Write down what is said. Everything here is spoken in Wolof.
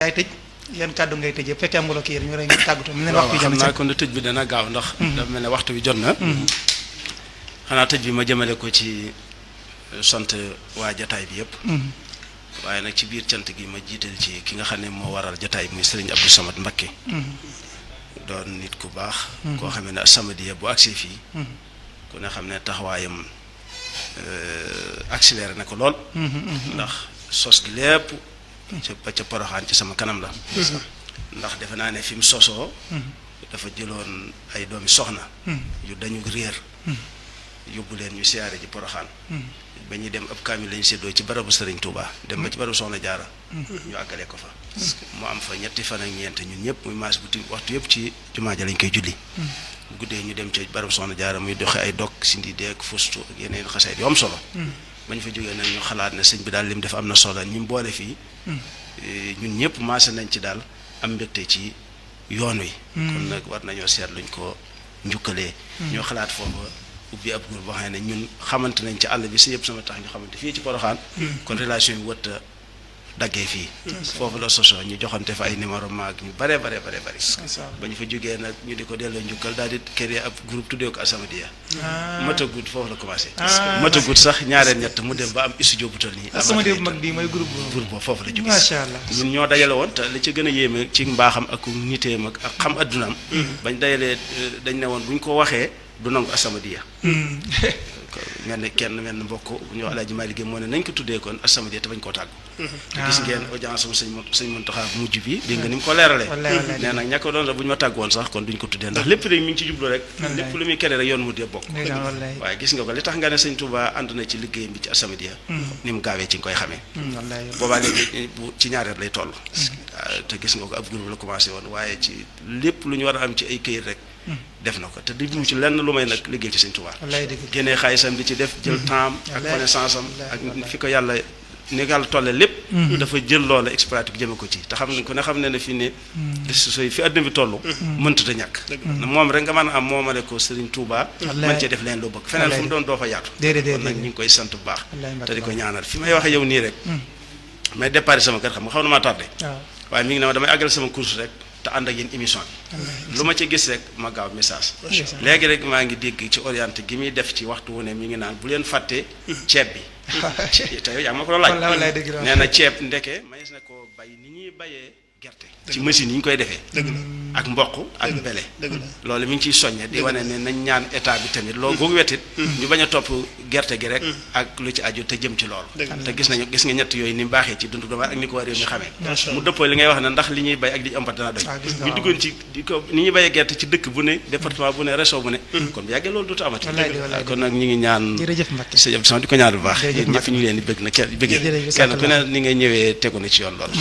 yaay tëj yan kàddu ngay tëjee bu fekkee am nga loo kii yéen ñu war a tàggatoo. mu ne waxtu bi xam naa kon tëj bi dana gaaw ndax. dafa mel ne waxtu bi jot na. xanaa tëj bi ma jëmale ko ci sant waa jataay bi yëpp. waaye nag ci biir cant gi ma jiital ci ki nga xam ne moo waral jataay bi muy Serigne Abdou Samad Mbacké. doon nit ku baax. koo xam ne As-Samadiyya bu agsee fii. ku ne xam ne taxawaayam accéléré na ko lool. ndax sos gi lépp. ca Poroxaan ci sama kanam la. ndax defe naa ne fi mu sosoo. dafa jëloon ay doomi soxna. yu dañu réer. yóbbu leen ñu siyaare ji Poroxaan. ba ñuy dem ab kaamil lañu séddoo ci barabu Sëriñ Tuubaa dem ba ci barabu Soxna Jaara. ñu àggale ko fa. mu am fa ñetti fan ak ñeent ñun ñëpp muy maas bu ti waxtu yëpp ci jumaa ja lañ koy julli. bu guddee ñu dem ca barabu Soxna Jaara muy doxe ay dog sindi deeg fustu ak yeneen xasaayid yu am solo. ba ñu fa jógee nag ñu xalaat ne sëñ bi daal lim dafa am na solo ñi mu boole fii. ñun ñëpp maase nañ ci daal am mbégte ci yoon wi. kon nag war nañoo seet luñ ko njukkalee. ñoo xalaat foofu ubbi ab groupe boo xam ne ñun xamante nañ ci àll bi si yëpp sama tax ñu xamante fii ci Poroxaan. kon relation yi wët a daggee fii. foofu la sosoo ñu joxante fa ay numéro maag ñu bare. ba ñu fa jógee nag ñu di ko delloo njukkal daal di créer ab groupe tuddee ko As-Samadiyya. matagut foofu la commencé. matagut sax ñaareel ñett mu dem ba am studio bu toll nii. As-Samadiyya bu mag bii mooy groupe boobu foofu la jógee. macha allah ñun ñoo dajale woon te li ci gën a yéeme ci mbaaxam ak niteem ak xam addunaam. bañ dajalee dañ ne woon bu ñu ko waxee du nangu As-Samadiyya. mel ni mbokk bu ñu wax Alaaji Maalik moo ne nañ ko tuddee kon As-Samadiyya te bañ koo tàggu. gis ngeen audience am sëñ Muntaxa bu mujj bi dégg nga ni mu ko leeralee. nee nag ña ko doon bu ñu ma tàggoon sax kon duñ ko tuddee ndax lépp rek mi ngi ci jublu rek. lépp lu muy kere rek yoon mu dee bokk. waaye gis nga ko li tax nga ne sëñ Touba ànd na ci liggéeyam bi ci As-Samadiyya. ni mu gaawee ci nga koy xamee. boobaa léegi ci ñaareel lay toll. te gis nga ko ab groupe la commencé woon waaye ci lépp lu ñu war a am ci ay këyit rek def na ko te diggu ci lenn lu may nag liggéey ci Sëñ Tuubaa génnee xaalisam di ci def jël temps ak connaissance am ak fi ko yàlla ni yàlla tolle lépp dafa jël loola exploité jëme ko ci te xam ne ku ne xam ne fi ne soy fi àdduna bi toll mëntuta ñàkk moom rek nga mën a am moomale ko Sëriñ Tuubaa mën cee def leen loo bëgg feneen fu mu doon doo fa yaatu kon nag ñu ngi koy sant bu baax te di ko ñaanal fi may waxe yow nii rek may déparé sama kër xam nga xaw na maa tardé waaye mi ngi ne ma damay àggale sama course rek te ànd ak yéen émission bi lu ma ci gis rek ma gaaw message léegi rek maa ngi dégg ci orienté gi muy def ci waxtu wu ne mi ngi naan bu leen fàtte ceeb bi te yow yaa ma ko laaj nee na ceeb ndeke mayes na ko bay ni ñuy bayee gerte ci machine yi ñu koy defee ak mboq ak bele loolu mi ngi ciy soññe di wane ne nañ ñaan état bi tamit loolu googu wetit ñu bañ a topp gerte gi rek ak lu ci aju te jëm ci loolu te gis nga ñett yooyu ni mu baaxee ci dundu doomu ak ni ko waa réew mi xamee mu dëppoo li ngay wax ne ndax li ñuy bay ak li ñu ëmpat dana doy ñu duggoon ci di ko ni ñuy bayee gerte ci dëkk bu ne département bu ne région bu ne kon bu yàggee loolu dootu amati kon nag ñu ngi ñaan sëñ Abdou di ko ñaan bu baax ñëpp ñu leen di bëgg na kenn ku ne ni ngay ñëwee tegu na ci yoon loolu